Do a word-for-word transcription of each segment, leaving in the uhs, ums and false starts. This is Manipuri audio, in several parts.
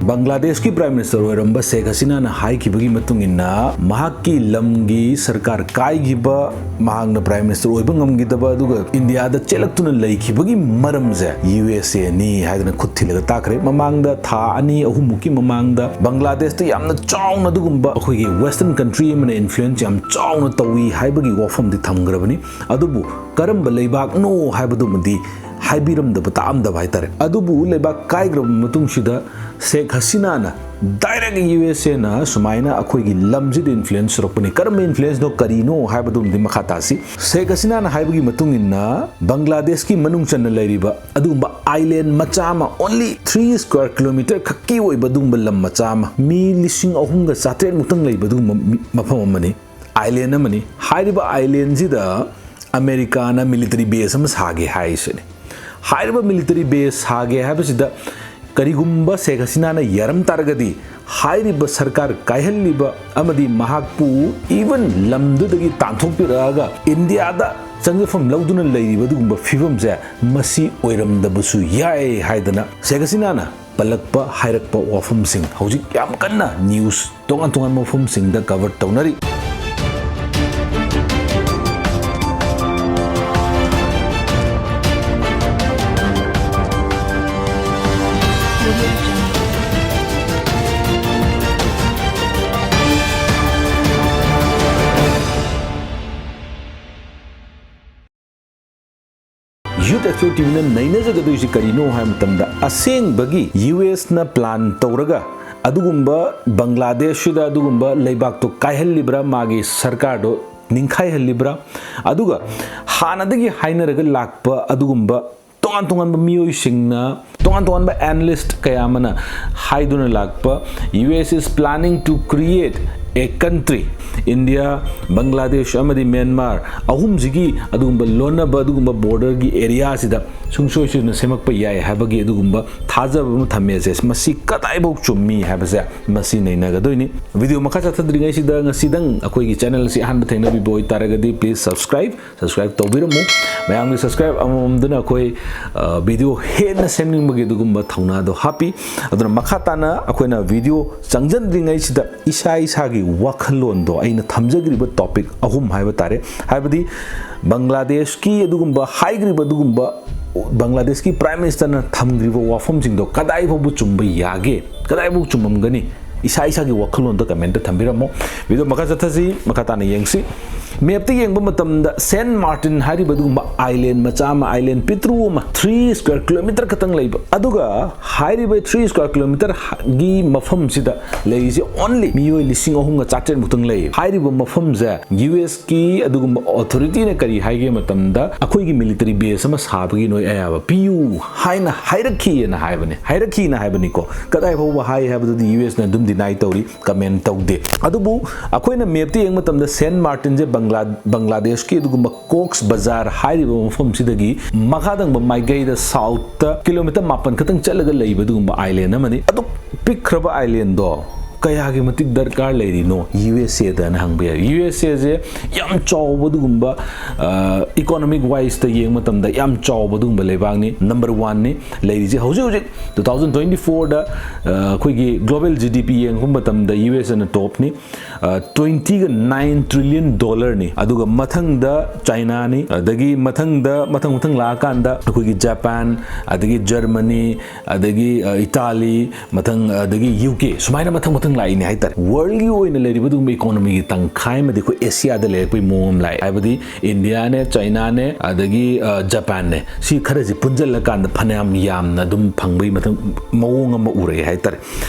ꯕꯪꯒ꯭ꯂꯥꯗꯦꯁꯀꯤ Prime Minister ꯑꯣꯏꯔꯝꯕ ꯁꯦꯈ ꯍꯁꯤꯅꯥꯅ ꯍꯥꯏꯈꯤꯕꯒꯤ ꯃꯇꯨꯡ ꯏꯟꯅ, ꯃꯍꯥꯛꯀꯤ ꯂꯝꯒꯤ ꯁꯔꯀꯥꯔ ꯀꯥꯏꯈꯤꯕ, ꯃꯍꯥꯛꯅ Prime Minister ꯑꯣꯏꯕ ꯉꯝꯈꯤꯗꯕ, ꯑꯗꯨꯒ ꯏꯟꯗꯤꯌꯥꯗ ꯆꯦꯜꯂꯛꯇꯨꯅ ꯂꯩꯈꯤꯕꯒꯤ ꯃꯔꯝꯁꯦ ꯌꯨ ꯑꯦꯁ ꯑꯦꯅꯤ ꯍꯥꯏꯗꯅ ꯈꯨꯠ ꯊꯤꯜꯂꯒ ꯇꯥꯛꯈ꯭ꯔꯦ꯫ ꯃꯃꯥꯡꯗ, ꯊꯥ ꯑꯅꯤ ꯑꯍꯨꯝꯃꯨꯛꯀꯤ ꯃꯃꯥꯡꯗ, ꯕꯪꯒ꯭ꯂꯥꯗꯦꯁꯇ ꯌꯥꯝꯅ ꯆꯥꯎꯅ ꯑꯗꯨꯒꯨꯝꯕ ꯑꯩꯈꯣꯏꯒꯤ Western country ꯑꯃꯅ influence ꯌꯥꯝ ꯆꯥꯎꯅ ꯇꯧꯏ ꯍꯥꯏꯕꯒꯤ ꯋꯥꯐꯝꯗꯤ ꯊꯝꯈ꯭ꯔꯕꯅꯤ꯫ ꯑꯗꯨꯕꯨ ꯀꯔꯝꯕ ꯂꯩꯕꯥꯛꯅꯣ ꯍꯥꯏꯕꯗꯨꯃꯗꯤ ꯍꯥꯏꯕꯤꯔꯝꯗꯕ, ꯇꯥꯛꯑꯝꯗꯕ ꯍꯥꯏꯇꯥꯔꯦ꯫ ꯑꯗꯨꯕꯨ ꯂꯩꯕꯥꯛ ꯀꯥꯏꯈ꯭ꯔꯕ ꯃꯇꯨꯡꯁꯤꯗ ꯁꯦꯈ ꯍꯁꯤꯅꯥꯅ direct ꯌꯨ ꯑꯦꯁ ꯑꯦꯅ ꯁꯨꯃꯥꯏꯅ ꯑꯩꯈꯣꯏꯒꯤ ꯂꯝꯁꯤꯗ influence ꯇꯧꯔꯛꯄꯅꯤ꯫ ꯀꯔꯝꯕ influence ꯅꯣ, ꯀꯔꯤꯅꯣ ꯍꯥꯏꯕꯗꯨꯃꯗꯤ ꯃꯈꯥ ꯇꯥꯁꯤ꯫ ꯁꯦꯈ ꯍꯁꯤꯅꯥꯅ ꯍꯥꯏꯕꯒꯤ ꯃꯇꯨꯡ ꯏꯟꯅ, ꯕꯪꯒ꯭ꯂꯥꯗꯦꯁꯀꯤ ꯃꯅꯨꯡ ꯆꯟꯅ ꯂꯩꯔꯤꯕ ꯑꯗꯨꯒꯨꯝꯕ island ꯃꯆꯥ ꯑꯃ, only three square kilometer ꯈꯛꯀꯤ ꯑꯣꯏꯕ ꯑꯗꯨꯒꯨꯝꯕ ꯂꯝ ꯃꯆꯥ ꯑꯃ, ꯃꯤ ꯂꯤꯁꯤꯡ ꯑꯍꯨꯝꯒ ꯆꯥꯇ꯭ꯔꯦꯠ ꯃꯨꯛꯇꯪ ꯂꯩꯕ ꯑꯗꯨꯒꯨꯝꯕ ꯃꯤ-, ꯃꯐꯝ ꯑꯃꯅꯤ, island ꯑꯃꯅꯤ꯫ ꯍꯥꯏꯔꯤꯕ island ꯁꯤꯗ ꯑꯃꯦꯔꯤꯀꯥꯅ military base ꯑꯃ ꯁꯥꯒꯦ ꯍꯥꯏꯁꯤꯅꯤ꯫ ꯍꯥꯏꯔꯤꯕ military base ꯁꯥꯒꯦ ꯍꯥꯏꯕꯁꯤꯗ ꯀꯔꯤꯒꯨꯝꯕ ꯁꯦꯈ ꯍꯁꯤꯅꯥꯅ ꯌꯥꯔꯝ ꯇꯥꯔꯒꯗꯤ, ꯍꯥꯏꯔꯤꯕ ꯁꯔꯀꯥꯔ ꯀꯥꯏꯍꯜꯂꯤꯕ ꯑꯃꯗꯤ ꯃꯍꯥꯛꯄꯨ even ꯂꯝꯗꯨꯗꯒꯤ ꯇꯥꯟꯊꯣꯛꯄꯤꯔꯛꯑꯒ ꯏꯟꯗꯤꯌꯥꯗ ꯆꯪꯖꯐꯝ ꯂꯧꯗꯨꯅ ꯂꯩꯔꯤꯕ ꯑꯗꯨꯒꯨꯝꯕ ꯐꯤꯕꯝꯁꯦ ꯃꯁꯤ ꯑꯣꯏꯔꯝꯗꯕꯁꯨ ꯌꯥꯏ ꯍꯥꯏꯗꯅ ꯁꯦꯈ ꯍꯁꯤꯅꯥꯅ ꯄꯜꯂꯛꯄ, ꯍꯥꯏꯔꯛꯄ ꯋꯥꯐꯝꯁꯤꯡ ꯍꯧꯖꯤꯛ ꯌꯥꯝ ꯀꯟꯅ news ꯇꯣꯉꯥꯟ ꯇꯣꯉꯥꯟꯕ ꯃꯐꯝꯁꯤꯡꯗ cover ꯇꯧꯅꯔꯤ꯫ Youth Explore ꯇꯤ ꯚꯤꯅ ꯅꯩꯅꯖꯒꯗꯣꯏꯁꯤ ꯀꯔꯤꯅꯣ ꯍꯥꯏꯕ ꯃꯇꯝꯗ, ꯑꯁꯦꯡꯕꯒꯤ ꯌꯨ ꯑꯦꯁꯅ plan ꯇꯧꯔꯒ ꯑꯗꯨꯒꯨꯝꯕ ꯕꯪꯒ꯭ꯂꯥꯗꯦꯁꯁꯤꯗ ꯑꯗꯨꯒꯨꯝꯕ ꯂꯩꯕꯥꯛꯇꯣ ꯀꯥꯏꯍꯜꯂꯤꯕ꯭ꯔꯥ, ꯃꯥꯒꯤ ꯁꯔꯀꯥꯔꯗꯣ ꯅꯤꯡꯈꯥꯏꯍꯜꯂꯤꯕ꯭ꯔꯥ? ꯑꯗꯨꯒ ꯍꯥꯟꯅꯗꯒꯤ ꯍꯥꯏꯅꯔꯒ ꯂꯥꯛꯄ ꯑꯗꯨꯒꯨꯝꯕ ꯇꯣꯉꯥꯟ ꯇꯣꯉꯥꯟꯕ ꯃꯤꯑꯣꯏꯁꯤꯡꯅ, ꯇꯣꯉꯥꯟ ꯇꯣꯉꯥꯟꯕ analyst ꯀꯌꯥ ꯑꯃꯅ ꯍꯥꯏꯗꯨꯅ ꯂꯥꯛꯄ, "U S is planning to create A country, India, Bangladesh ꯑꯃꯗꯤ ꯃ꯭ꯌꯥꯟꯃꯥꯔ ꯑꯍꯨꯝꯁꯤꯒꯤ ꯑꯗꯨꯒꯨꯝꯕ ꯂꯣꯟꯅꯕ ꯑꯗꯨꯒꯨꯝꯕ borderꯒꯤ areaꯁꯤꯗ ꯁꯨꯡꯁꯣꯏ ꯁꯣꯏꯗꯅ ꯁꯦꯝꯃꯛꯄ ꯌꯥꯏ ꯍꯥꯏꯕꯒꯤ ꯑꯗꯨꯒꯨꯝꯕ ꯊꯥꯖꯕ ꯑꯃ ꯊꯝꯃꯦꯁꯦ꯫ ꯃꯁꯤ ꯀꯗꯥꯏꯐꯥꯎ ꯆꯨꯝꯃꯤ ꯍꯥꯏꯕꯁꯦ ꯃꯁꯤ ꯅꯩꯅꯒꯗꯣꯏꯅꯤ꯫ Video ꯃꯈꯥ ꯆꯠꯊꯗ꯭ꯔꯤꯉꯩꯁꯤꯗ ꯉꯁꯤꯗꯪ ꯑꯩꯈꯣꯏꯒꯤ channel ꯑꯁꯤ ꯑꯍꯥꯟꯕ ꯊꯦꯡꯅꯕꯤꯕ ꯑꯣꯏꯇꯥꯔꯒꯗꯤ please subscribe, subscribe ꯇꯧꯕꯤꯔꯝꯃꯨ꯫ ꯃꯌꯥꯝꯒꯤ subscribe ꯑꯃꯃꯝꯗꯨꯅ ꯑꯩꯈꯣꯏ, ꯑ, video ꯍꯦꯟꯅ ꯁꯦꯝꯅꯤꯡꯕꯒꯤ ꯑꯗꯨꯒꯨꯝꯕ ꯊꯧꯅꯥꯗꯣ ꯍꯥꯞꯄꯤ꯫ ꯑꯗꯨꯅ ꯃꯈꯥ ꯇꯥꯅ ꯑꯩꯈꯣꯏꯅ video ꯆꯪꯁꯤꯟꯗ꯭ꯔꯤꯉꯩꯁꯤꯗ ꯏꯁꯥ ꯏꯁꯥꯒꯤ ꯋꯥꯈꯜꯂꯣꯟꯗꯣ ꯑꯩꯅ ꯊꯝꯖꯈ꯭ꯔꯤꯕ topic ꯑꯍꯨꯝ ꯍꯥꯏꯕ ꯇꯥꯔꯦ, ꯍꯥꯏꯕꯗꯤ ꯕꯪꯒ꯭ꯂꯥꯗꯦꯁꯀꯤ ꯑꯗꯨꯒꯨꯝꯕ ꯍꯥꯏꯈ꯭ꯔꯤꯕ ꯑꯗꯨꯒꯨꯝꯕ ꯕꯪꯒ꯭ꯂꯥꯗꯦꯁꯀꯤ Prime Ministerꯅ ꯊꯝꯈ꯭ꯔꯤꯕ ꯋꯥꯐꯝꯁꯤꯡꯗꯣ ꯀꯗꯥꯏ ꯐꯥꯎꯕ ꯆꯨꯝꯕ ꯌꯥꯒꯦ, ꯀꯗꯥꯏꯐꯥꯎ ꯆꯨꯝꯃꯝꯒꯅꯤ, ꯏꯁꯥ ꯏꯁꯥꯒꯤ ꯋꯥꯈꯜꯂꯣꯟꯗ commentꯇ ꯊꯝꯕꯤꯔꯝꯃꯣ꯫ Video ꯃꯈꯥ ꯆꯠꯊꯁꯤ, ꯃꯈꯥ ꯇꯥꯅ ꯌꯦꯡꯁꯤ꯫ Mapꯇ ꯌꯦꯡꯕ ꯃꯇꯝꯗ Saint Martin ꯍꯥꯏꯔꯤꯕ ꯑꯗꯨꯒꯨꯝꯕ island ꯃꯆꯥ ꯑꯃ, island ꯄꯤꯛꯇ꯭ꯔꯨ ꯑꯃ, three square kilometre ꯈꯛꯇꯪ ꯂꯩꯕ, ꯑꯗꯨꯒ ꯍꯥꯏꯔꯤꯕ three square kilometreꯒꯤ ꯃꯐꯝꯁꯤꯗ ꯂꯩꯔꯤꯁꯦ only ꯃꯤꯑꯣꯏ ꯂꯤꯁꯤꯡ ꯑꯍꯨꯝꯒ ꯆꯥꯇ꯭ꯔꯦꯠ ꯃꯨꯛꯇꯪ ꯂꯩꯌꯦꯕ꯫ ꯍꯥꯏꯔꯤꯕ ꯃꯐꯝꯁꯦ USꯀꯤ ꯑꯗꯨꯒꯨꯝꯕ authorityꯅ ꯀꯔꯤ ꯍꯥꯏꯒꯦ ꯃꯇꯝꯗ, "ꯑꯩꯈꯣꯏꯒꯤ military base ꯑꯃ ꯁꯥꯕꯒꯤ ꯅꯣꯏ ꯑꯌꯥꯕ ꯄꯤꯌꯨ" ꯍꯥꯏꯅ ꯍꯥꯏꯔꯛꯈꯤꯑꯅ ꯍꯥꯏꯕꯅꯦ꯫ ꯍꯥꯏꯔꯛꯈꯤꯅ ꯍꯥꯏꯕꯅꯤꯀꯣ꯫ ꯀꯗꯥꯏ ꯐꯥꯎꯕ ꯍꯥꯏ ꯍꯥꯏꯕꯗꯨꯗꯤ USꯅ ꯑꯗꯨꯝ deny ꯇꯧꯔꯤ, comment ꯇꯧꯗꯦ꯫ ꯑꯗꯨꯕꯨ ꯑꯩꯈꯣꯏꯅ mapꯇ ꯌꯦꯡꯕ ꯃꯇꯝꯗ Saint Martinꯁꯦ ꯕꯪꯒ꯭ꯂꯥ-, ꯕꯪꯒ꯭ꯂꯥꯗꯦꯁꯀꯤ ꯑꯗꯨꯒꯨꯝꯕ Cox's Bazar ꯍꯥꯏꯔꯤꯕ ꯃꯐꯝꯁꯤꯗꯒꯤ ꯃꯈꯥ ꯊꯪꯕ ꯃꯥꯏꯀꯩꯗ southꯇ kilometre ꯃꯥꯄꯟ ꯈꯛꯇꯪ ꯆꯠꯂꯒ ꯂꯩꯕ ꯑꯗꯨꯒꯨꯝꯕ island ꯑꯃꯅꯤ꯫ ꯑꯗꯨꯛ ꯄꯤꯛꯈ꯭ꯔꯕ islandꯗꯣ ꯀꯌꯥꯒꯤ ꯃꯇꯤꯛ ꯗꯔꯀꯥꯔ ꯂꯩꯔꯤꯅꯣ USAꯗꯅ ꯍꯪꯕ ꯌꯥꯏ꯫ USAꯁꯦ ꯌꯥꯝ ꯆꯥꯎꯕ ꯑꯗꯨꯒꯨꯝꯕ, ꯑ, economic wiseꯇ ꯌꯦꯡꯕ ꯃꯇꯝꯗ ꯌꯥꯝ ꯆꯥꯎꯕ ꯑꯗꯨꯒꯨꯝꯕ ꯂꯩꯕꯥꯛꯅꯤ, number oneꯅꯤ ꯂꯩꯔꯤꯁꯦ꯫ ꯍꯧꯖꯤꯛ ꯍꯧꯖꯤꯛ two thousand twenty fourꯗ, ꯑ, ꯑꯩꯈꯣꯏꯒꯤ global GDP ꯌꯦꯡꯕ ꯃꯇꯝꯗ USAꯅ topꯅꯤ꯫ ꯑ, twentyꯒ nine trillion dollarꯅꯤ꯫ ꯑꯗꯨꯒ ꯃꯊꯪꯗ Chinaꯅꯤ, ꯑꯗꯒꯤ ꯃꯊꯪꯗ, ꯃꯊꯪ ꯃꯊꯪ ꯂꯥꯛꯑꯀꯥꯟꯗ ꯑꯩꯈꯣꯏꯒꯤ Japan, ꯑꯗꯒꯤ Germany, ꯑꯗꯒꯤ, ꯑ, Italy, ꯃꯊꯪ, ꯑꯗꯒꯤ UK, ꯁꯨꯃꯥꯏꯅ ꯃꯊꯪ ꯃꯊꯪ ꯂꯥꯛꯏꯅꯦ ꯍꯥꯏꯇꯥꯔꯦ꯫ Worldꯒꯤ ꯑꯣꯏꯅ ꯂꯩꯔꯤꯕ ꯑꯗꯨꯒꯨꯝꯕ economyꯒꯤ ꯇꯪꯈꯥꯏ ꯑꯃꯗꯤ ꯑꯩꯈꯣꯏ Asiaꯗ ꯂꯩꯔꯛꯄꯒꯤ ꯃꯑꯣꯡ ꯑꯃ ꯂꯥꯛꯑꯦ꯫ ꯍꯥꯏꯕꯗꯤ Indiaꯅꯦ, Chinaꯅꯦ, ꯑꯗꯒꯤ, ꯑ, Japanꯅꯦ, ꯁꯤ ꯈꯔꯁꯤ ꯄꯨꯟꯁꯤꯜꯂꯀꯥꯟꯗ ꯐꯅꯌꯥꯝ ꯌꯥꯝꯅ ꯑꯗꯨꯝ ꯐꯪꯕꯒꯤ ꯃꯊꯪ ꯃꯑꯣꯡ ꯑꯃ ꯎꯔꯛꯑꯦ ꯍꯥꯏꯇꯥꯔꯦ꯫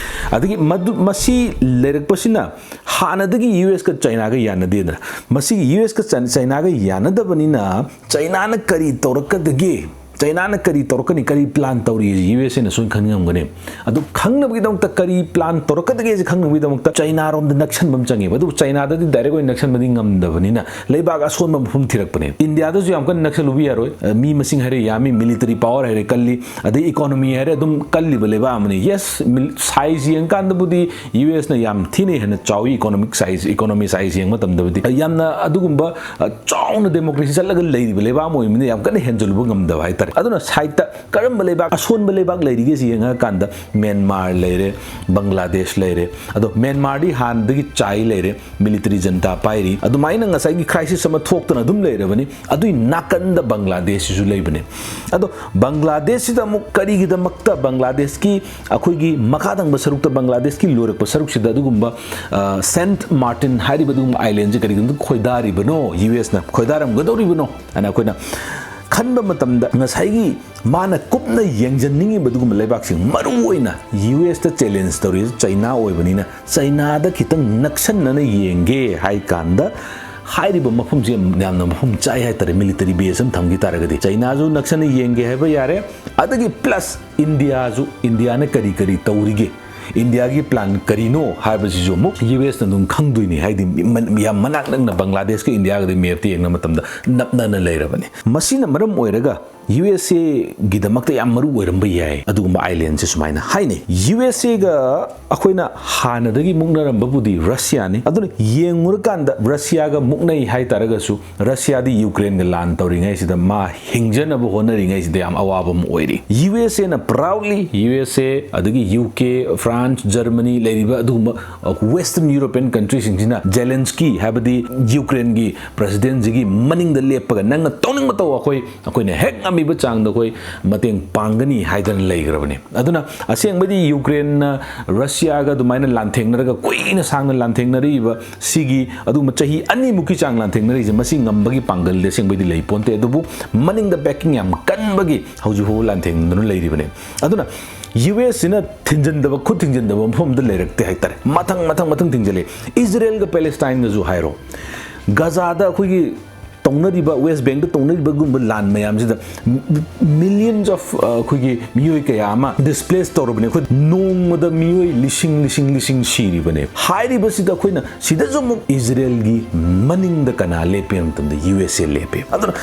ꯑꯗꯒꯤ ꯃꯗꯨ, ꯃꯁꯤ ꯂꯩꯔꯛꯄꯁꯤꯅ ꯍꯥꯟꯅꯗꯒꯤ USꯀ Chinaꯒ ꯌꯥꯅꯗꯦꯗꯅ꯫ ꯃꯁꯤꯒꯤ USꯀ China-, Chinaꯒ ꯌꯥꯅꯗꯕꯅꯤꯅ Chinaꯅ ꯀꯔꯤ ꯇꯧꯔꯛꯀꯗꯒꯦ? ꯆꯩꯅꯥꯅ ꯀꯔꯤ ꯇꯧꯔꯛꯀꯅꯤ, ꯀꯔꯤ plan ꯇꯧꯔꯤ, ꯌꯨ ꯑꯦꯁ ꯑꯦꯅ ꯁꯣꯏꯅ ꯈꯪ ꯉꯝꯒꯅꯤ꯫ ꯑꯗꯨ ꯈꯪꯅꯕꯒꯤꯗꯃꯛꯇ, ꯀꯔꯤ plan ꯇꯧꯔꯛꯀꯗꯒꯦꯁꯦ ꯈꯪꯅꯕꯒꯤꯗꯃꯛꯇ ꯆꯩꯅꯥꯔꯣꯝꯗ ꯅꯛꯁꯟꯕ ꯑꯃ ꯆꯪꯉꯦꯕ꯫ ꯑꯗꯨꯕꯨ ꯆꯩꯅꯥꯗꯗꯤ direct ꯑꯣꯏꯅ ꯅꯛꯁꯟꯕꯗꯤ ꯉꯝꯗꯕꯅꯤꯅ, ꯂꯩꯕꯥꯛ ꯑꯁꯣꯟꯕ ꯃꯐꯝ ꯊꯤꯔꯛꯄꯅꯦ꯫ ꯏꯟꯗꯤꯌꯥꯗꯁꯨ ꯌꯥꯝ ꯀꯟꯅ ꯅꯛꯁꯜꯂꯨꯕ ꯌꯥꯔꯣꯏ꯫ ꯑ, ꯃꯤ ꯃꯁꯤꯡ ꯍꯥꯏꯔꯦ ꯌꯥꯝꯃꯤ, military power ꯍꯥꯏꯔꯦ ꯀꯜꯂꯤ, ꯑꯗꯩ economy ꯍꯥꯏꯔꯦ ꯑꯗꯨꯝ ꯀꯜꯂꯤꯕ ꯂꯩꯕꯥꯛ ꯑꯃꯅꯤ꯫ Yes, mil-, size ꯌꯦꯡꯀꯥꯟꯗꯕꯨꯗꯤ ꯌꯨ ꯑꯦꯁꯅ ꯌꯥꯝ ꯊꯤꯅ ꯍꯦꯟꯅ ꯆꯥꯎꯏ, economic size, economy size ꯌꯦꯡꯕ ꯃꯇꯝꯗꯕꯨꯗꯤ꯫ ꯑ, ꯌꯥꯝꯅ ꯑꯗꯨꯒꯨꯝꯕ, ꯑ, ꯆꯥꯎꯅ democracy ꯆꯠꯂꯒ ꯂꯩꯔꯤꯕ ꯂꯩꯕꯥꯛ ꯑꯃ ꯑꯣꯏꯕꯅꯤꯅ ꯌꯥꯝ ꯀꯟꯅ ꯍꯦꯟꯖꯜꯂꯨꯕ ꯉꯝꯗꯕ ꯍꯥꯏꯇꯥꯔꯦ꯫ ꯑꯗꯨꯅ sideꯇ ꯀꯔꯝꯕ ꯂꯩꯕꯥꯛ, ꯑꯁꯣꯟꯕ ꯂꯩꯕꯥꯛ ꯂꯩꯔꯤꯒꯦ ꯁꯤ ꯌꯦꯡꯉꯀꯥꯟꯗ ꯃ꯭ꯌꯥꯟꯃꯥꯔ ꯂꯩꯔꯦ, ꯕꯪꯒ꯭ꯂꯥꯗꯦꯁ ꯂꯩꯔꯦ꯫ ꯑꯗꯣ ꯃ꯭ꯌꯥꯟꯃꯥꯔꯗꯤ ꯍꯥꯟꯅꯗꯒꯤ ꯆꯥꯏ ꯂꯩꯔꯦ, military junta ꯄꯥꯏꯔꯤ꯫ ꯑꯗꯨꯃꯥꯏꯅ ꯉꯁꯥꯏꯒꯤ crisis ꯑꯃ ꯊꯣꯛꯇꯅ ꯑꯗꯨꯝ ꯂꯩꯔꯕꯅꯤ꯫ ꯑꯗꯨꯏ ꯅꯥꯀꯟꯗ ꯕꯪꯒ꯭ꯂꯥꯗꯦꯁꯁꯤꯁꯨ ꯂꯩꯕꯅꯦ꯫ ꯑꯗꯣ ꯕꯪꯒ꯭ꯂꯥꯗꯦꯁꯁꯤꯗ ꯑꯃꯨꯛ ꯀꯔꯤꯒꯤꯗꯃꯛꯇ ꯕꯪꯒ꯭ꯂꯥꯗꯦꯁꯀꯤ ꯑꯩꯈꯣꯏꯒꯤ ꯃꯈꯥ ꯊꯪꯕ ꯁꯔꯨꯛꯇ, ꯕꯪꯒ꯭ꯂꯥꯗꯦꯁꯀꯤ ꯂꯣꯏꯔꯛꯄ ꯁꯔꯨꯛꯁꯤꯗ ꯑꯗꯨꯒꯨꯝꯕ, ꯑ, ꯁꯦꯟꯠ ꯃꯥꯔꯇꯤꯟ ꯍꯥꯏꯔꯤꯕ ꯑꯗꯨꯒꯨꯝꯕ islandꯁꯦ ꯀꯔꯤꯒꯤꯗꯃꯛꯇ ꯈꯣꯏꯗꯥꯔꯤꯕꯅꯣ, ꯌꯨ ꯑꯦꯁꯅ ꯈꯣꯏꯗꯥꯔꯝꯒꯗꯧꯔꯤꯕꯅꯣ ꯍꯥꯏꯅ ꯑꯩꯈꯣꯏꯅ ꯈꯟꯕ ꯃꯇꯝꯗ, ꯉꯁꯥꯏꯒꯤ ꯃꯥꯅ ꯀꯨꯞꯅ ꯌꯦꯡꯁꯤꯟꯅꯤꯡꯉꯤꯕ ꯑꯗꯨꯒꯨꯝꯕ ꯂꯩꯕꯥꯛꯁꯤꯡ, ꯃꯔꯨ ꯑꯣꯏꯅ ꯌꯨ ꯑꯦꯁꯇ challenge ꯇꯧꯔꯤꯁꯦ ꯆꯩꯅꯥ ꯑꯣꯏꯕꯅꯤꯅ, ꯆꯩꯅꯥꯗ ꯈꯤꯇꯪ ꯅꯛꯁꯟꯅꯅ ꯌꯦꯡꯒꯦ ꯍꯥꯏ ꯀꯥꯟꯗ, ꯍꯥꯏꯔꯤꯕ ꯃꯐꯝꯁꯦ ꯌꯥꯝ, ꯌꯥꯝꯅ ꯃꯐꯝ ꯆꯥꯏ ꯍꯥꯏꯇꯥꯔꯦ꯫ Military base ꯑꯃ ꯊꯝꯈꯤ ꯇꯥꯔꯒꯗꯤ ꯆꯩꯅꯥꯁꯨ ꯅꯛꯁꯟꯅ ꯌꯦꯡꯒꯦ ꯍꯥꯏꯕ ꯌꯥꯔꯦ, ꯑꯗꯒꯤ plus ꯏꯟꯗꯤꯌꯥꯁꯨ, ꯏꯟꯗꯤꯌꯥꯅ ꯀꯔꯤ ꯀꯔꯤ ꯇꯧꯔꯤꯒꯦ, ꯏꯟꯗꯤꯌꯥꯒꯤ plan ꯀꯔꯤꯅꯣ ꯍꯥꯏꯕꯁꯤꯁꯨ ꯑꯃꯨꯛ ꯌꯨ ꯑꯦꯁꯅ ꯑꯗꯨꯝ ꯈꯪꯗꯣꯏꯅꯤ꯫ ꯍꯥꯏꯗꯤ ꯃ-, ꯌꯥꯝ ꯃꯅꯥꯛ ꯅꯛꯅ ꯕꯪꯒ꯭ꯂꯥꯗꯦꯁꯀ ꯏꯟꯗꯤꯌꯥꯒꯗꯤ mapꯇ ꯌꯦꯡꯕ ꯃꯇꯝꯗ ꯅꯛꯅꯅ ꯂꯩꯔꯕꯅꯤ꯫ ꯃꯁꯤꯅ ꯃꯔꯝ ꯑꯣꯏꯔꯒ ꯌꯨ ꯑꯦꯁ ꯑꯦꯒꯤꯗꯃꯛꯇ ꯌꯥꯝ ꯃꯔꯨ ꯑꯣꯏꯔꯝꯕ ꯌꯥꯏ ꯑꯗꯨꯒꯨꯝꯕ islandꯁꯦ ꯁꯨꯃꯥꯏꯅ ꯍꯥꯏꯅꯩ꯫ ꯌꯨ ꯑꯦꯁ ꯑꯦꯒ ꯑꯩꯈꯣꯏꯅ ꯍꯥꯟꯅꯗꯒꯤ ꯃꯨꯛꯅꯔꯝꯕꯕꯨꯗꯤ ꯔꯁꯤꯌꯥꯅꯤ꯫ ꯑꯗꯨꯅ ꯌꯦꯡꯉꯨꯔꯀꯥꯟꯗ ꯔꯁꯤꯌꯥꯒ ꯃꯨꯛꯅꯩ ꯍꯥꯏ ꯇꯥꯔꯒꯁꯨ, ꯔꯁꯤꯌꯥꯗꯤ ꯌꯨꯀ꯭ꯔꯦꯟꯒ ꯂꯥꯟ ꯇꯧꯔꯤꯉꯩꯁꯤꯗ, ꯃꯥ ꯍꯤꯡꯖꯅꯕ ꯍꯣꯠꯅꯔꯤꯉꯩꯁꯤꯗ ꯌꯥꯝ ꯑꯋꯥꯕ ꯑꯃ ꯑꯣꯏꯔꯤ꯫ ꯌꯨ ꯑꯦꯁ ꯑꯦꯅ proudly, ꯌꯨ ꯑꯦꯁ ꯑꯦ, ꯑꯗꯒꯤ ꯌꯨ ꯀꯦ, ꯐ꯭ꯔꯥꯟꯁ, ꯖꯔꯃꯅꯤ ꯂꯩꯔꯤꯕ ꯑꯗꯨꯒꯨꯝꯕ, ꯑ, Western European countryꯁꯤꯡꯁꯤꯅ ꯖꯦꯂꯦꯟꯁꯀꯤ, ꯍꯥꯏꯕꯗꯤ ꯌꯨꯀ꯭ꯔꯦꯟꯒꯤ presidentꯁꯤꯒꯤ ꯃꯅꯤꯡꯗ ꯂꯦꯞꯄꯒ, "ꯅꯪꯅ ꯇꯧꯅꯤꯡꯕ ꯇꯧ, ꯑꯩꯈꯣꯏ, ꯑꯩꯈꯣꯏꯅ ꯍꯦꯛ ꯉꯝꯃꯤꯕ ꯆꯥꯡꯗ ꯑꯩꯈꯣꯏ ꯃꯇꯦꯡ ꯄꯥꯡꯒꯅꯤ" ꯍꯥꯏꯗꯅ ꯂꯩꯈ꯭ꯔꯕꯅꯤ꯫ ꯑꯗꯨꯅ ꯑꯁꯦꯡꯕꯗꯤ ꯌꯨꯀ꯭ꯔꯦꯟꯅ ꯔꯁꯤꯌꯥꯒ ꯑꯗꯨꯃꯥꯏꯅ ꯂꯥꯟꯊꯦꯡꯅꯔꯒ ꯀꯨꯏꯅ ꯁꯥꯡꯅ ꯂꯥꯟꯊꯦꯡꯅꯔꯛꯏꯕ ꯁꯤꯒꯤ ꯑꯗꯨꯒꯨꯝꯕ ꯆꯍꯤ ꯑꯅꯤꯃꯨꯛꯀꯤ ꯆꯥꯡ ꯂꯥꯟꯊꯦꯡꯅꯔꯛꯏꯁꯦ, ꯃꯁꯤ ꯉꯝꯕꯒꯤ ꯄꯥꯡꯒꯜꯗꯤ ꯑꯁꯦꯡꯕꯩꯗꯤ ꯂꯩ ꯄꯣꯟꯇꯦ꯫ ꯑꯗꯨꯕꯨ ꯃꯅꯤꯡꯗ backing ꯌꯥꯝ ꯀꯟꯕꯒꯤ ꯍꯧꯖꯤꯛ ꯐꯥꯎꯕ ꯂꯥꯟꯊꯦꯡꯅꯗꯨꯅ ꯂꯩꯔꯤꯕꯅꯤ꯫ ꯑꯗꯨꯅ ꯌꯨ ꯑꯦꯁꯁꯤꯅ ꯊꯤꯡꯖꯤꯟꯗꯕ, ꯈꯨꯠ ꯊꯤꯡꯖꯤꯟꯗꯕ ꯃꯐꯝ ꯑꯝꯇ ꯂꯩꯔꯛꯇꯦ ꯍꯥꯏꯇꯥꯔꯦ꯫ ꯃꯊꯪ, ꯃꯊꯪ, ꯃꯊꯪ ꯊꯤꯡꯖꯤꯜꯂꯤ꯫ ꯏꯖꯔꯦꯜꯒ ꯄꯦꯂꯦꯁꯇꯥꯏꯟꯒꯁꯨ ꯍꯥꯏꯔꯣ, ꯒꯖꯥꯗ ꯑꯩꯈꯣꯏꯒꯤ ꯇꯧꯅꯔꯤꯕ, ꯋꯦꯁ ꯕꯦꯡꯗ ꯇꯧꯅꯔꯤꯕꯒꯨꯝꯕ ꯂꯥꯟ ꯃꯌꯥꯝꯁꯤꯗ millions of ꯑꯩꯈꯣꯏꯒꯤ ꯃꯤꯑꯣꯏ ꯀꯌꯥ ꯑꯃ displace ꯇꯧꯔꯕꯅꯦ꯫ ꯑꯩꯈꯣꯏ ꯅꯣꯡꯃꯗ ꯃꯤꯑꯣꯏ ꯂꯤꯁꯤꯡ ꯂꯤꯁꯤꯡ ꯂꯤꯁꯤꯡ ꯁꯤꯔꯤꯕꯅꯦ꯫ ꯍꯥꯏꯔꯤꯕꯁꯤꯗ ꯑꯩꯈꯣꯏꯅ ꯁꯤꯗꯁꯨ ꯑꯃꯨꯛ ꯏꯖꯔꯦꯜꯒꯤ ꯃꯅꯤꯡꯗ ꯀꯅꯥ ꯂꯦꯞꯄꯦ ꯍꯥꯏꯕ ꯃꯇꯝꯗ ꯌꯨ ꯑꯦꯁ ꯑꯦ ꯂꯦꯞꯄꯦ꯫ ꯑꯗꯨꯅ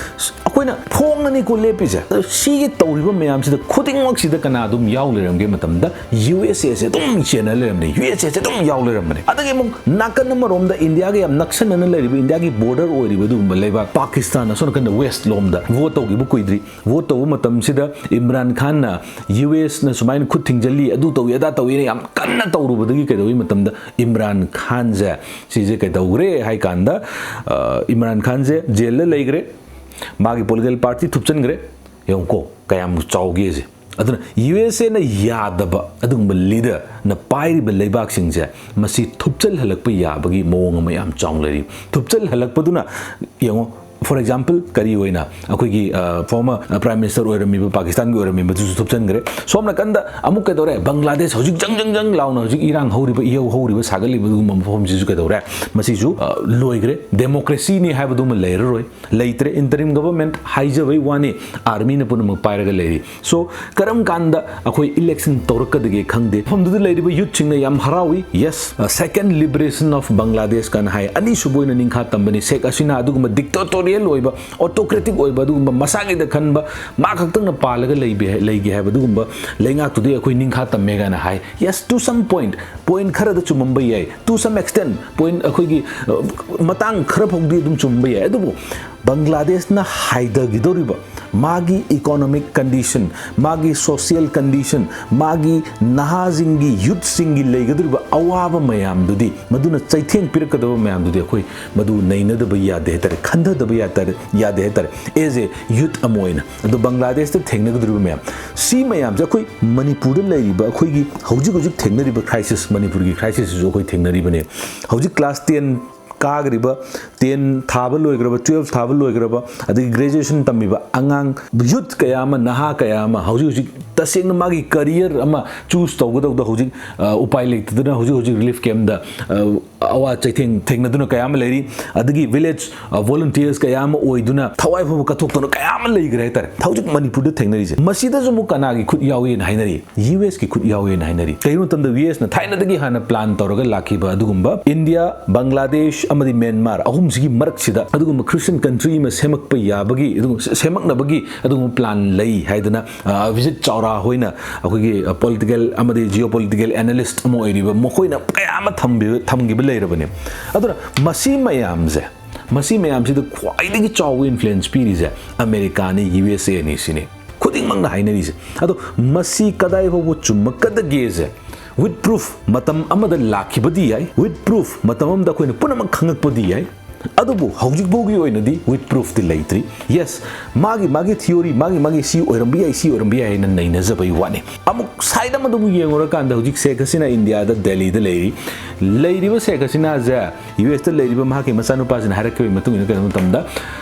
ꯑꯩꯈꯣꯏꯅ ꯐꯣꯡꯅꯅꯤꯀꯣ ꯂꯦꯞꯄꯤꯁꯦ꯫ ꯑꯗꯣ ꯁꯤꯒꯤ ꯇꯧꯔꯤꯕ ꯃꯌꯥꯝꯁꯤꯗ ꯈꯨꯗꯤꯡꯃꯛꯁꯤꯗ ꯀꯅꯥ ꯑꯗꯨꯝ ꯌꯥꯎ ꯂꯩꯔꯝꯒꯦ ꯃꯇꯝꯗ ꯌꯨ ꯑꯦꯁ ꯑꯦꯁꯦ ꯑꯗꯨꯝ ꯆꯦꯟꯅ ꯂꯩꯔꯝꯕꯅꯦ, ꯌꯨ ꯑꯦꯁ ꯑꯦꯁꯦ ꯑꯗꯨꯝ ꯌꯥꯎ ꯂꯩꯔꯝꯕꯅꯦ꯫ ꯑꯗꯒꯤ ꯑꯃꯨꯛ ꯅꯥꯀꯟ ꯑꯃꯔꯣꯝꯗ ꯏꯟꯗꯤꯌꯥꯒ ꯌꯥꯝ ꯅꯛꯁꯟꯅꯅ ꯂꯩꯔꯤꯕ, ꯏꯟꯗꯤꯌꯥꯒꯤ border ꯑꯣꯏꯔꯤꯕ ꯑꯗꯨꯒꯨꯝꯕ ꯂꯩꯕꯥꯛ ꯄꯥꯀꯤꯁꯇꯥꯟ, ꯑꯁꯣꯝ ꯅꯥꯀꯟꯗ ꯋꯦꯁ ꯂꯣꯝꯗ vote ꯇꯧꯈꯤꯕ ꯀꯨꯏꯗ꯭ꯔꯤ꯫ Vote ꯇꯧꯕ ꯃꯇꯝꯁꯤꯗ ꯏꯝꯔꯥꯟ ꯈꯥꯟꯅ ꯌꯨ ꯑꯦꯁꯅ ꯁꯨꯃꯥꯏꯅ ꯈꯨꯠ ꯊꯤꯡꯖꯤꯜꯂꯤ, ꯑꯗꯨ ꯇꯧꯏ, ꯑꯗꯥ ꯇꯧꯏꯅ ꯌꯥꯝ ꯀꯟꯅ ꯇꯧꯔꯨꯕꯗꯒꯤ ꯀꯩꯗꯧꯏ ꯃꯇꯝꯗ ꯏꯝꯔꯥꯟ ꯈꯥꯟꯁꯦ, ꯁꯤꯁꯦ ꯀꯩꯗꯧꯈ꯭ꯔꯦ ꯍꯥꯏ ꯀꯥꯟꯗ, ꯑ, ꯏꯝꯔꯥꯟ ꯈꯥꯟꯁꯦ ꯖꯦꯜꯗ ꯂꯩꯈ꯭ꯔꯦ, ꯃꯥꯒꯤ political party ꯊꯨꯞꯆꯟꯈ꯭ꯔꯦ꯫ ꯌꯦꯡꯉꯨꯀꯣ, ꯀꯌꯥꯝ ꯆꯥꯎꯒꯦꯁꯦ꯫ ꯑꯗꯨꯅ ꯌꯨ ꯑꯦꯁ ꯑꯦꯅ ꯌꯥꯗꯕ ꯑꯗꯨꯒꯨꯝꯕ leaderꯅ ꯄꯥꯏꯔꯤꯕ ꯂꯩꯕꯥꯛꯁꯤꯡꯁꯦ ꯃꯁꯤ ꯊꯨꯞꯆꯜꯍꯜꯂꯛꯄ ꯌꯥꯕꯒꯤ ꯃꯑꯣꯡ ꯑꯃ ꯌꯥꯝ ꯆꯥꯎꯅ ꯂꯩꯔꯤ꯫ ꯊꯨꯞꯆꯜꯍꯜꯂꯛꯄꯗꯨꯅ ꯌꯦꯡꯉꯣ, for example, ꯀꯔꯤ ꯑꯣꯏꯅ ꯑꯩꯈꯣꯏꯒꯤ, ꯑ, former Prime Minister ꯑꯣꯏꯔꯝꯃꯤꯕ, ꯄꯥꯀꯤꯁꯇꯥꯟꯒꯤ ꯑꯣꯏꯔꯝꯃꯤꯕꯗꯨꯁꯨ ꯊꯨꯞꯆꯟꯈ꯭ꯔꯦ꯫ ꯁꯣꯝ ꯅꯥꯀꯟꯗ ꯑꯃꯨꯛ ꯀꯩꯗꯧꯔꯦ? ꯕꯪꯒ꯭ꯂꯥꯗꯦꯁ ꯍꯧꯖꯤꯛ ꯖꯪ ꯖꯪ ꯖꯪ ꯂꯥꯎꯅ ꯍꯧꯖꯤꯛ ꯏꯔꯥꯡ ꯍꯧꯔꯤꯕ, ꯏꯍꯧ ꯍꯧꯔꯤꯕ, ꯁꯥꯒꯠꯂꯤꯕ ꯑꯗꯨꯒꯨꯝꯕ ꯃꯐꯝꯁꯤꯁꯨ ꯀꯩꯗꯧꯔꯦ? ꯃꯁꯤꯁꯨ, ꯑ, ꯂꯣꯏꯈ꯭ꯔꯦ꯫ Democracyꯅꯤ ꯍꯥꯏꯕꯗꯨꯃ ꯂꯩꯔꯔꯣꯏ꯫ ꯂꯩꯇ꯭ꯔꯦ꯫ Interim government ꯍꯥꯏꯖꯕꯩ ꯋꯥꯅꯤ, armyꯅ ꯄꯨꯝꯅꯃꯛ ꯄꯥꯏꯔꯒ ꯂꯩꯔꯤ꯫ So, ꯀꯔꯝ ꯀꯥꯟꯗ ꯑꯩꯈꯣꯏ election ꯇꯧꯔꯛꯀꯗꯒꯦ ꯈꯪꯗꯦ꯫ ꯃꯐꯝꯗꯨꯗ ꯂꯩꯔꯤꯕ youthꯁꯤꯡꯅ ꯌꯥꯝ ꯍꯔꯥꯎꯏ꯫ Yes, uh, second liberation of Bangladesh ꯀꯥꯏꯅ ꯍꯥꯏ꯫ ꯑꯅꯤꯁꯨꯕ ꯑꯣꯏꯅ ꯅꯤꯡꯈꯥ ꯇꯝꯕꯅꯤ꯫ ꯁꯦꯈ ꯍꯁꯤꯅꯥ ꯑꯗꯨꯒꯨꯝꯕ dictatorial ꯑꯣꯏꯕ, autocratic ꯑꯣꯏꯕ, ꯑꯗꯨꯒꯨꯝꯕ ꯃꯁꯥꯒꯤꯗ ꯈꯟꯕ, ꯃꯥ ꯈꯛꯇꯪꯅ ꯄꯥꯜꯂꯒ ꯂꯩꯕ, ꯂꯩꯒꯦ ꯍꯥꯏꯕ ꯑꯗꯨꯒꯨꯝꯕ ꯂꯩꯉꯥꯛꯇꯨꯗꯤ ꯑꯩꯈꯣꯏ ꯅꯤꯡꯈꯥ ꯇꯝꯃꯦ ꯀꯥꯏꯅ ꯍꯥꯏ꯫ Yes, to some point, point ꯈꯔꯗ ꯆꯨꯝꯃꯝꯕ ꯌꯥꯏ꯫ To some extent, point ꯑꯩꯈꯣꯏꯒꯤ, ꯑ, ꯃꯇꯥꯡ ꯈꯔ ꯐꯥꯎꯗꯤ ꯑꯗꯨꯝ ꯆꯨꯝꯕ ꯌꯥꯏ꯫ ꯑꯗꯨꯕꯨ ꯕꯪꯒ꯭ꯂꯥꯗꯦꯁꯅ ꯍꯥꯏꯊꯈꯤꯗꯧꯔꯤꯕ ꯃꯥꯒꯤ economic condition, ꯃꯥꯒꯤ social condition, ꯃꯥꯒꯤ ꯅꯍꯥꯁꯤꯡꯒꯤ, youthꯁꯤꯡꯒꯤ ꯂꯩꯒꯗꯧꯔꯤꯕ ꯑꯋꯥꯕ ꯃꯌꯥꯝꯗꯨꯗꯤ, ꯃꯗꯨꯅ ꯆꯩꯊꯦꯡ ꯄꯤꯔꯛꯀꯗꯕ ꯃꯌꯥꯝꯗꯨꯗꯤ ꯑꯩꯈꯣꯏ ꯃꯗꯨ ꯅꯩꯅꯗꯕ ꯌꯥꯗꯦ ꯍꯥꯏꯇꯥꯔꯦ, ꯈꯟꯊꯗꯕ ꯌꯥꯇꯥꯔꯦ, ꯌꯥꯗꯦ ꯍꯥꯏꯇꯥꯔꯦ, as a youth ꯑꯃ ꯑꯣꯏꯅ꯫ ꯑꯗꯣ ꯕꯪꯒ꯭ꯂꯥꯗꯦꯁꯇ ꯊꯦꯡꯅꯒꯗꯧꯔꯤꯕ ꯃꯌꯥꯝ, ꯁꯤ ꯃꯌꯥꯝꯁꯦ ꯑꯩꯈꯣꯏ ꯃꯅꯤꯄꯨꯔꯗ ꯂꯩꯔꯤꯕ, ꯑꯩꯈꯣꯏꯒꯤ ꯍꯧꯖꯤꯛ ꯍꯧꯖꯤꯛ ꯊꯦꯡꯅꯔꯤꯕ crisis, ꯃꯅꯤꯄꯨꯔꯒꯤ crisisꯁꯤꯁꯨ ꯑꯩꯈꯣꯏ ꯊꯦꯡꯅꯔꯤꯕꯅꯦ꯫ ꯍꯧꯖꯤꯛ class ten ꯀꯥꯈ꯭ꯔꯤꯕ, ten ꯊꯥꯕ ꯂꯣꯏꯈ꯭ꯔꯕ, twelve ꯊꯥꯕ ꯂꯣꯏꯈ꯭ꯔꯕ, ꯑꯗꯒꯤ graduation ꯇꯝꯃꯤꯕ ꯑꯉꯥꯡ youth ꯀꯌꯥ ꯑꯃ, ꯅꯍꯥ ꯀꯌꯥ ꯑꯃ ꯍꯧꯖꯤꯛ ꯍꯧꯖꯤꯛ ꯇꯁꯦꯡꯅ ꯃꯥꯒꯤ career ꯑꯃ choose ꯇꯧꯒꯗꯧꯗ ꯍꯧꯖꯤꯛ, ꯑ, ꯎꯄꯥꯏ ꯂꯩꯇꯗꯅ ꯍꯧꯖꯤꯛ ꯍꯧꯖꯤꯛ relief campꯇ, ꯑ, ꯑꯋꯥ ꯆꯩꯊꯦꯡ ꯊꯦꯡꯅꯗꯨꯅ ꯀꯌꯥ ꯑꯃ ꯂꯩꯔꯤ꯫ ꯑꯗꯒꯤ village volunteers ꯀꯌꯥ ꯑꯃ ꯑꯣꯏꯗꯨꯅ ꯊꯋꯥꯏ ꯐꯥꯎꯕ ꯀꯠꯊꯣꯛꯇꯨꯅ ꯀꯌꯥ ꯑꯃ ꯂꯩꯈ꯭ꯔꯦ ꯍꯥꯏꯇꯥꯔꯦ꯫ ꯍꯧꯖꯤꯛ ꯃꯅꯤꯄꯨꯔꯗ ꯊꯦꯡꯅꯔꯤꯁꯦ, ꯃꯁꯤꯗꯁꯨ ꯑꯃꯨꯛ ꯀꯅꯥꯒꯤ ꯈꯨꯠ ꯌꯥꯎꯏꯅ ꯍꯥꯏꯅꯔꯤ? ꯌꯨ ꯑꯦꯁꯀꯤ ꯈꯨꯠ ꯌꯥꯎꯏꯅ ꯍꯥꯏꯅꯔꯤ꯫ ꯀꯩꯒꯤꯅꯣ ꯃꯇꯝꯗ ꯌꯨ ꯑꯦꯁꯅ ꯊꯥꯏꯅꯗꯒꯤ ꯍꯥꯟꯅ plan ꯇꯧꯔꯒ ꯂꯥꯛꯈꯤꯕ ꯑꯗꯨꯒꯨꯝꯕ ꯏꯟꯗꯤꯌꯥ, ꯕꯪꯒ꯭ꯂꯥꯗꯦꯁ ꯑꯃꯗꯤ ꯃ꯭ꯌꯥꯟꯃꯥꯔ ꯑꯍꯨꯝꯁꯤꯒꯤ ꯃꯔꯛꯁꯤꯗ ꯑꯗꯨꯒꯨꯝꯕ Christian country ꯑꯃ ꯁꯦꯝꯃꯛꯄ ꯌꯥꯕꯒꯤ, ꯑꯗꯨꯒꯨꯝꯕ ꯁꯦꯝꯃꯛꯅꯕꯒꯤ ꯑꯗꯨꯒꯨꯝꯕ plan ꯂꯩ ꯍꯥꯏꯗꯅ, ꯑ, ꯑꯕꯤꯖꯤꯠ ꯆꯥꯎꯔꯥ ꯍꯣꯏꯅ, ꯑꯩꯈꯣꯏꯒꯤ, ꯑ, political ꯑꯃꯗꯤ geopolitical analyst ꯑꯃ ꯑꯣꯏꯔꯤꯕ ꯃꯈꯣꯏꯅ ꯀꯌꯥ ꯑꯃ ꯊꯝꯕꯤ-, ꯊꯝꯈꯤꯕ ꯂꯩꯔꯕꯅꯦ꯫ ꯑꯗꯨꯅ ꯃꯁꯤ ꯃꯌꯥꯝꯁꯦ, ꯃꯁꯤ ꯃꯌꯥꯝꯁꯤꯗ ꯈ꯭ꯋꯥꯏꯗꯒꯤ ꯆꯥꯎꯕ influence ꯄꯤꯔꯤꯁꯦ ꯑꯃꯦꯔꯤꯀꯥꯅꯤ, ꯌꯨ ꯑꯦꯁ ꯑꯦꯅꯤ ꯁꯤꯅꯤ ꯈꯨꯗꯤꯡꯃꯛꯅ ꯍꯥꯏꯅꯔꯤꯁꯦ꯫ ꯑꯗꯣ ꯃꯁꯤ ꯀꯗꯥꯏ ꯐꯥꯎꯕ ꯆꯨꯝꯃꯛꯀꯗꯒꯦꯁꯦ with proof ꯃꯇꯝ ꯑꯃꯗ ꯂꯥꯛꯈꯤꯕꯗꯤ ꯌꯥꯏ, with proof ꯃꯇꯝ ꯑꯃꯗ ꯑꯩꯈꯣꯏꯅ ꯄꯨꯝꯅꯃꯛ ꯈꯪꯉꯛꯄꯗꯤ ꯌꯥꯏ꯫ ꯑꯗꯨꯕꯨ ꯍꯧꯖꯤꯛ ꯐꯥꯎꯒꯤ ꯑꯣꯏꯅꯗꯤ with proof ꯇꯤ ꯂꯩꯇ꯭ꯔꯤ꯫ Yes, ꯃꯥꯒꯤ, ꯃꯥꯒꯤ theory, ꯃꯥꯒꯤ, ꯃꯥꯒꯤ ꯁꯤ ꯑꯣꯏꯔꯝꯕ ꯌꯥꯏ, ꯁꯤ ꯑꯣꯏꯔꯝꯕ ꯌꯥꯏ ꯍꯥꯏꯅ ꯅꯩꯅꯖꯕꯒꯤ ꯋꯥꯅꯤ꯫ ꯑꯃꯨꯛ side ꯑꯃꯗ ꯑꯃꯨꯛ ꯌꯦꯡꯉꯨꯔꯀꯥꯟꯗ ꯍꯧꯖꯤꯛ ꯁꯦꯈ ꯍꯁꯤꯅꯥ ꯏꯟꯗꯤꯌꯥꯗ ꯗꯦꯜꯂꯤꯗ ꯂꯩꯔꯤ꯫ ꯂꯩꯔꯤꯕ ꯁꯦꯈ ꯍꯁꯤꯅꯥꯁꯦ ꯌꯨ ꯑꯦꯁꯇ ꯂꯩꯔꯤꯕ ꯃꯍꯥꯛꯀꯤ ꯃꯆꯥꯅꯨꯄꯥꯁꯤꯅ ꯍꯥꯏꯔꯛꯈꯤꯕꯒꯤ ꯃꯇꯨꯡ ꯏꯟꯅ ꯀꯩꯅꯣ ꯃꯇꯝꯗ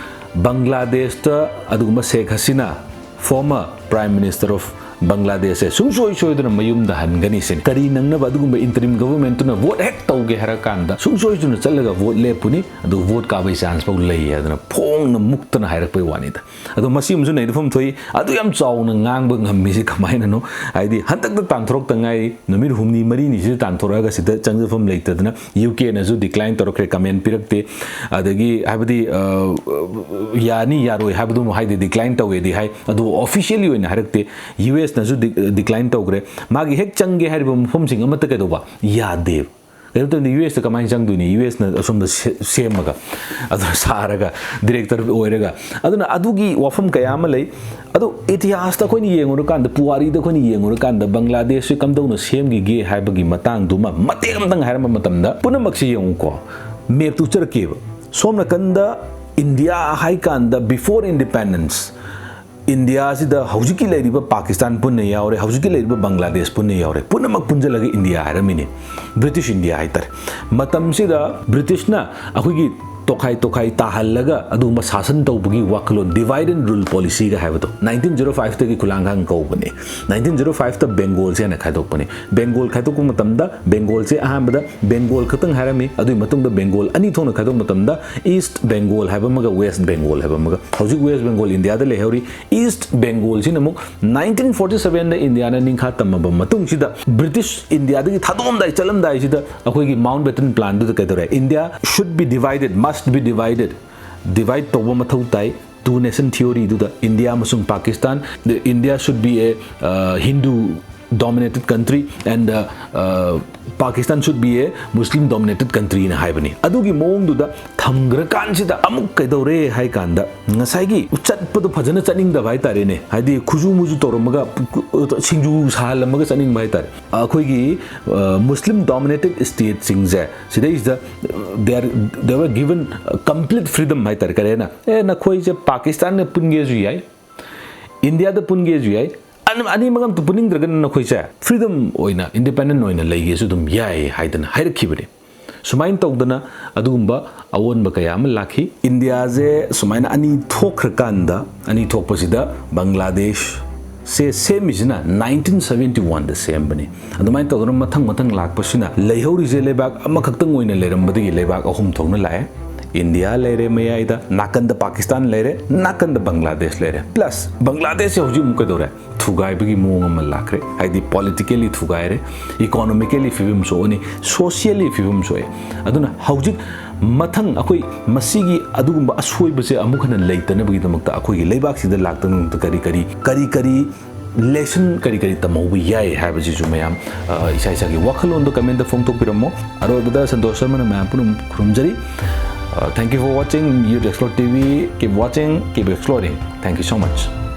ꯕꯪꯒ꯭ꯂꯥꯗꯦꯁꯇ ꯑꯗꯨꯒꯨꯝꯕ ꯁꯦꯈ Hasina, former Prime Minister of ꯕꯪꯒ꯭ꯂꯥꯗꯦꯁꯁꯦ ꯁꯨꯡꯁꯣꯏ ꯁꯣꯏꯗꯅ ꯃꯌꯨꯝꯗ ꯍꯟꯒꯅꯤ ꯁꯤꯅꯤ꯫ ꯀꯔꯤ ꯅꯪꯅꯕ ꯑꯗꯨꯒꯨꯝꯕ interim government ꯇꯨꯅ vote ꯍꯦꯛ ꯇꯧꯒꯦ ꯍꯥꯏꯔ ꯀꯥꯟꯗ ꯁꯨꯡꯁꯣꯏ ꯁꯣꯏꯗꯅ ꯆꯠꯂꯒ vote ꯂꯦꯞꯄꯨꯅꯤ, ꯑꯗꯨ vote ꯀꯥꯕꯒꯤ chance ꯐꯥꯎ ꯂꯩ ꯍꯥꯏꯗꯅ ꯐꯣꯡꯅ ꯃꯨꯛꯇꯅ ꯍꯥꯏꯔꯛꯄꯩ ꯋꯥꯅꯤꯗ꯫ ꯑꯗꯣ ꯃꯁꯤ ꯑꯃꯁꯨ ꯅꯩꯅꯐꯝ ꯊꯣꯛꯏ꯫ ꯑꯗꯨ ꯌꯥꯝ ꯆꯥꯎꯅ ꯉꯥꯡꯕ ꯉꯝꯃꯤꯁꯦ ꯀꯃꯥꯏꯅꯅꯣ? ꯍꯥꯏꯗꯤ ꯍꯟꯗꯛꯇ ꯇꯥꯟꯊꯣꯔꯛꯇ ꯉꯥꯏꯔꯤ, ꯅꯨꯃꯤꯠ ꯍꯨꯝꯅꯤ ꯃꯔꯤꯅꯤꯁꯤꯗ ꯇꯥꯟꯊꯣꯔꯛꯑꯒ ꯁꯤꯗ ꯆꯪꯖꯐꯝ ꯂꯩꯇꯗꯅ ꯌꯨ ꯀꯦꯅꯁꯨ decline ꯇꯧꯔꯛꯈ꯭ꯔꯦ, comment ꯄꯤꯔꯛꯇꯦ꯫ ꯑꯗꯒꯤ ꯍꯥꯏꯕꯗꯤ, ꯑ, ꯌꯥꯅꯤ ꯌꯥꯔꯣꯏ ꯍꯥꯏꯕꯗꯨꯃ ꯍꯥꯏꯗꯤ decline ꯇꯧꯋꯦꯗꯤ ꯍꯥꯏ, ꯑꯗꯨꯕꯨ officially ꯑꯣꯏꯅ ꯍꯥꯏꯔꯛꯇꯦ꯫ ꯌꯨ ꯑꯦꯁꯅꯁꯨ ꯗꯤ-, decline ꯇꯧꯈ꯭ꯔꯦ꯫ ꯃꯥꯒꯤ ꯍꯦꯛ ꯆꯪꯒꯦ ꯍꯥꯏꯔꯤꯕ ꯃꯐꯝꯁꯤꯡ ꯑꯃꯠꯇ ꯀꯩꯗꯧꯕ? ꯌꯥꯗꯦꯕ꯫ ꯀꯩꯅꯣ ꯇꯧꯗꯦ, ꯌꯨ ꯑꯦꯁꯇ ꯀꯃꯥꯏꯅ ꯆꯪꯗꯣꯏꯅꯤ? ꯌꯨ ꯑꯦꯁꯅ ꯑꯁꯣꯝꯗ ꯁꯦ-, ꯁꯦꯝꯃꯒ, ꯑꯗꯨꯅ ꯁꯥꯔꯒ, director ꯑꯣꯏꯔꯒ꯫ ꯑꯗꯨꯅ ꯑꯗꯨꯒꯤ ꯋꯥꯐꯝ ꯀꯌꯥ ꯑꯃ ꯂꯩ꯫ ꯑꯗꯣ ꯏꯇꯤꯍꯥꯁꯇ ꯑꯩꯈꯣꯏꯅ ꯌꯦꯡꯉꯨꯔꯀꯥꯟꯗ, ꯄꯨꯋꯥꯔꯤꯗ ꯑꯩꯈꯣꯏꯅ ꯌꯦꯡꯉꯨꯔꯀꯥꯟꯗ ꯕꯪꯒ꯭ꯂꯥꯗꯦꯁꯁꯤ ꯀꯝꯗꯧꯅ ꯁꯦꯝꯈꯤꯒꯦ ꯍꯥꯏꯕꯒꯤ ꯃꯇꯥꯡꯗꯨꯃ ꯃꯇꯦꯛ ꯑꯃꯇꯪ ꯍꯥꯏꯔꯝꯕ ꯃꯇꯝꯗ ꯄꯨꯝꯅꯃꯛꯁꯤ ꯌꯦꯡꯉꯨꯀꯣ, map ꯇꯨ ꯎꯠꯆꯔꯛꯀꯦꯕ꯫ ꯁꯣꯝ ꯅꯥꯀꯟꯗ ꯏꯟꯗꯤꯌꯥ ꯍꯥꯏ ꯀꯥꯟꯗ before independence, ꯏꯟꯗꯤꯌꯥꯁꯤꯗ ꯍꯧꯖꯤꯛꯀꯤ ꯂꯩꯔꯤꯕ ꯄꯥꯀꯤꯁꯇꯥꯟ ꯄꯨꯟꯅ ꯌꯥꯎꯔꯦ, ꯍꯧꯖꯤꯛꯀꯤ ꯂꯩꯔꯤꯕ ꯕꯪꯒ꯭ꯂꯥꯗꯦꯁ ꯄꯨꯟꯅ ꯌꯥꯎꯔꯦ, ꯄꯨꯝꯅꯃꯛ ꯄꯨꯟꯁꯤꯜꯂꯒ ꯏꯟꯗꯤꯌꯥ ꯍꯥꯏꯔꯝꯃꯤꯅꯤ, ꯕ꯭ꯔꯤꯇꯤꯁ ꯏꯟꯗꯤꯌꯥ ꯍꯥꯏꯇꯥꯔꯦ꯫ ꯃꯇꯝꯁꯤꯗ ꯕ꯭ꯔꯤꯇꯤꯁꯅ ꯑꯩꯈꯣꯏꯒꯤ ꯇꯣꯈꯥꯏ ꯇꯣꯈꯥꯏ ꯇꯥꯍꯜꯂꯒ ꯑꯗꯨꯒꯨꯝꯕ ꯁꯥꯁꯟ ꯇꯧꯕꯒꯤ ꯋꯥꯈꯜꯂꯣꯟ, divide and rule policyꯒ ꯍꯥꯏꯕꯗꯣ, nineteen zero fiveꯇꯒꯤ ꯈꯨꯂꯥꯡꯈꯥꯡ ꯀꯧꯕꯅꯦ꯫ Nineteen zero fiveꯇ Bengalꯁꯦ ꯍꯥꯏꯅ ꯈꯥꯏꯗꯣꯛꯄꯅꯦ꯫ Bengal ꯈꯥꯏꯗꯣꯛꯄ ꯃꯇꯝꯗ Bengalꯁꯦ ꯑꯍꯥꯟꯕꯗ Bengal ꯈꯛꯇꯪ ꯍꯥꯏꯔꯝꯃꯤ꯫ ꯑꯗꯨꯒꯤ ꯃꯇꯨꯡꯗ Bengal ꯑꯅꯤ ꯊꯣꯛꯅ ꯈꯥꯏꯗꯣꯛꯄ ꯃꯇꯝꯗ East Bengal ꯍꯥꯏꯕ ꯑꯃꯒ West Bengal ꯍꯥꯏꯕ ꯑꯃꯒ꯫ ꯍꯧꯖꯤꯛ West Bengal Indiaꯗ ꯂꯩꯍꯧꯔꯤ꯫ East Bengalꯁꯤꯅ ꯑꯃꯨꯛ nineteen forty sevenꯗ Indiaꯅ ꯅꯤꯡꯈꯥ ꯇꯝꯃꯕ ꯃꯇꯨꯡꯁꯤꯗ, British Indiaꯗꯒꯤ ꯊꯥꯗꯣꯛꯑꯝꯗꯥꯏ, ꯆꯠꯂꯝꯗꯥꯏꯁꯤꯗ ꯑꯩꯈꯣꯏꯒꯤ Mountbatten Planꯗꯨꯗ ꯀꯩꯗꯧꯔꯦ? India should be divided, must be divided, divide ꯇꯧꯕ ꯃꯊꯧ ꯇꯥꯏ꯫ Two nation theoryꯗꯨꯗ India ꯑꯃꯁꯨꯡ Pakistan, the India should be a, uh, Hindu dominated country and, uh, uh, Pakistan should be a Muslim dominated countryꯅ ꯍꯥꯏꯕꯅꯤ꯫ ꯑꯗꯨꯒꯤ ꯃꯑꯣꯡꯗꯨꯗ ꯊꯝꯈ꯭ꯔꯀꯥꯟꯁꯤꯗ ꯑꯃꯨꯛ ꯀꯩꯗꯧꯔꯦ ꯍꯥꯏ ꯀꯥꯟꯗ, ꯉꯁꯥꯏꯒꯤ ꯆꯠꯄꯗꯣ ꯐꯖꯅ ꯆꯠꯅꯤꯡꯗꯕ ꯍꯥꯏꯇꯥꯔꯦꯅꯦ꯫ ꯍꯥꯏꯗꯤ ꯈꯨꯖꯨ ꯃꯨꯖꯨ ꯇꯧꯔꯝꯃꯒ, ꯁꯤꯡꯖꯨ ꯁꯥꯍꯜꯂꯝꯃꯒ ꯆꯠꯅꯤꯡꯕ ꯍꯥꯏꯇꯥꯔꯦ꯫ ꯑꯩꯈꯣꯏꯒꯤ, ꯑ, Muslim dominated stateꯁꯤꯡꯁꯦ ꯁꯤꯗꯩꯁꯤꯗ, they are, they were given complete freedom ꯍꯥꯏꯇꯥꯔꯦ꯫ ꯀꯔꯤ ꯍꯥꯏꯅ? ꯑꯦ, ꯅꯈꯣꯏꯁꯦ ꯄꯥꯀꯤꯁꯇꯥꯟꯒ ꯄꯨꯟꯒꯦꯁꯨ ꯌꯥꯏ, ꯏꯟꯗꯤꯌꯥꯗ ꯄꯨꯟꯒꯦꯁꯨ ꯌꯥꯏ, ꯑꯅꯤ-, ꯑꯅꯤꯃꯛ ꯑꯝꯇ ꯄꯨꯅꯤꯡꯗ꯭ꯔꯒꯅ ꯅꯈꯣꯏꯁꯦ freedom ꯑꯣꯏꯅ, independent ꯑꯣꯏꯅ ꯂꯩꯒꯦꯁꯨ ꯑꯗꯨꯝ ꯌꯥꯏ ꯍꯥꯏꯗꯅ ꯍꯥꯏꯔꯛꯈꯤꯕꯅꯤ꯫ ꯁꯨꯃꯥꯏꯅ ꯇꯧꯗꯅ ꯑꯗꯨꯒꯨꯝꯕ ꯑꯑꯣꯟꯕ ꯀꯌꯥ ꯑꯃ ꯂꯥꯛꯈꯤ꯫ ꯏꯟꯗꯤꯌꯥꯁꯦ ꯁꯨꯃꯥꯏꯅ ꯑꯅꯤ ꯊꯣꯛꯈ꯭ꯔꯀꯥꯟꯗ, ꯑꯅꯤ ꯊꯣꯛꯄꯁꯤꯗ ꯕꯪꯒ꯭ꯂꯥꯗꯦꯁꯁꯦ ꯁꯦꯝꯃꯤꯁꯤꯅ nineteen seventy oneꯗ ꯁꯦꯝꯕꯅꯤ꯫ ꯑꯗꯨꯃꯥꯏꯅ ꯇꯧꯗꯅ ꯃꯊꯪ ꯃꯊꯪ ꯂꯥꯛꯄꯁꯤꯅ ꯂꯩꯍꯧꯔꯤꯁꯦ ꯂꯩꯕꯥꯛ ꯑꯃꯈꯛꯇꯪ ꯑꯣꯏꯅ ꯂꯩꯔꯝꯕꯗꯒꯤ ꯂꯩꯕꯥꯛ ꯑꯍꯨꯝ ꯊꯣꯛꯅ ꯂꯥꯛꯑꯦ꯫ ꯏꯟꯗꯤꯌꯥ ꯂꯩꯔꯦ ꯃꯌꯥꯏꯗ, ꯅꯥꯀꯟꯗ ꯄꯥꯀꯤꯁꯇꯥꯟ ꯂꯩꯔꯦ, ꯅꯥꯀꯟꯗ ꯕꯪꯒ꯭ꯂꯥꯗꯦꯁ ꯂꯩꯔꯦ꯫ Plus ꯕꯪꯒ꯭ꯂꯥꯗꯦꯁꯁꯦ ꯍꯧꯖꯤꯛ ꯑꯃꯨꯛ ꯀꯩꯗꯧꯔꯦ? ꯊꯨꯒꯥꯏꯕꯒꯤ ꯃꯑꯣꯡ ꯑꯃ ꯂꯥꯛꯈ꯭ꯔꯦ꯫ ꯍꯥꯏꯗꯤ politically ꯊꯨꯒꯥꯏꯔꯦ, economically ꯐꯤꯕꯝ ꯁꯣꯛꯑꯅꯤ, socially ꯐꯤꯕꯝ ꯁꯣꯛꯑꯦ꯫ ꯑꯗꯨꯅ ꯍꯧꯖꯤꯛ ꯃꯊꯪ ꯑꯩꯈꯣꯏ ꯃꯁꯤꯒꯤ ꯑꯗꯨꯒꯨꯝꯕ ꯑꯁꯣꯏꯕꯁꯦ ꯑꯃꯨꯛ ꯍꯟꯅ ꯂꯩꯇꯅꯕꯒꯤꯗꯃꯛꯇ ꯑꯩꯈꯣꯏꯒꯤ ꯂꯩꯕꯥꯛꯁꯤꯗ ꯂꯥꯛꯇꯅꯕ ꯀꯔꯤ ꯀꯔꯤ, ꯀꯔꯤ ꯀꯔꯤ lesson ꯀꯔꯤ ꯀꯔꯤ ꯇꯝꯍꯧꯕ ꯌꯥꯏ ꯍꯥꯏꯕꯁꯤꯁꯨ ꯃꯌꯥꯝ, ꯑ, ꯏꯁꯥ ꯏꯁꯥꯒꯤ ꯋꯥꯈꯜꯂꯣꯟꯗꯣ commentꯇ ꯐꯣꯡꯗꯣꯛꯄꯤꯔꯝꯃꯣ꯫ ꯑꯔꯣꯏꯕꯗ ꯁꯟꯇꯣꯁ ꯁꯔꯃꯅ ꯃꯌꯥꯝ ꯄꯨꯝꯅꯃꯛ ꯈꯨꯔꯨꯝꯖꯔꯤ꯫ Uh, thank you for watching Youth Explore T V. Keep watching, keep exploring. Thank you so much.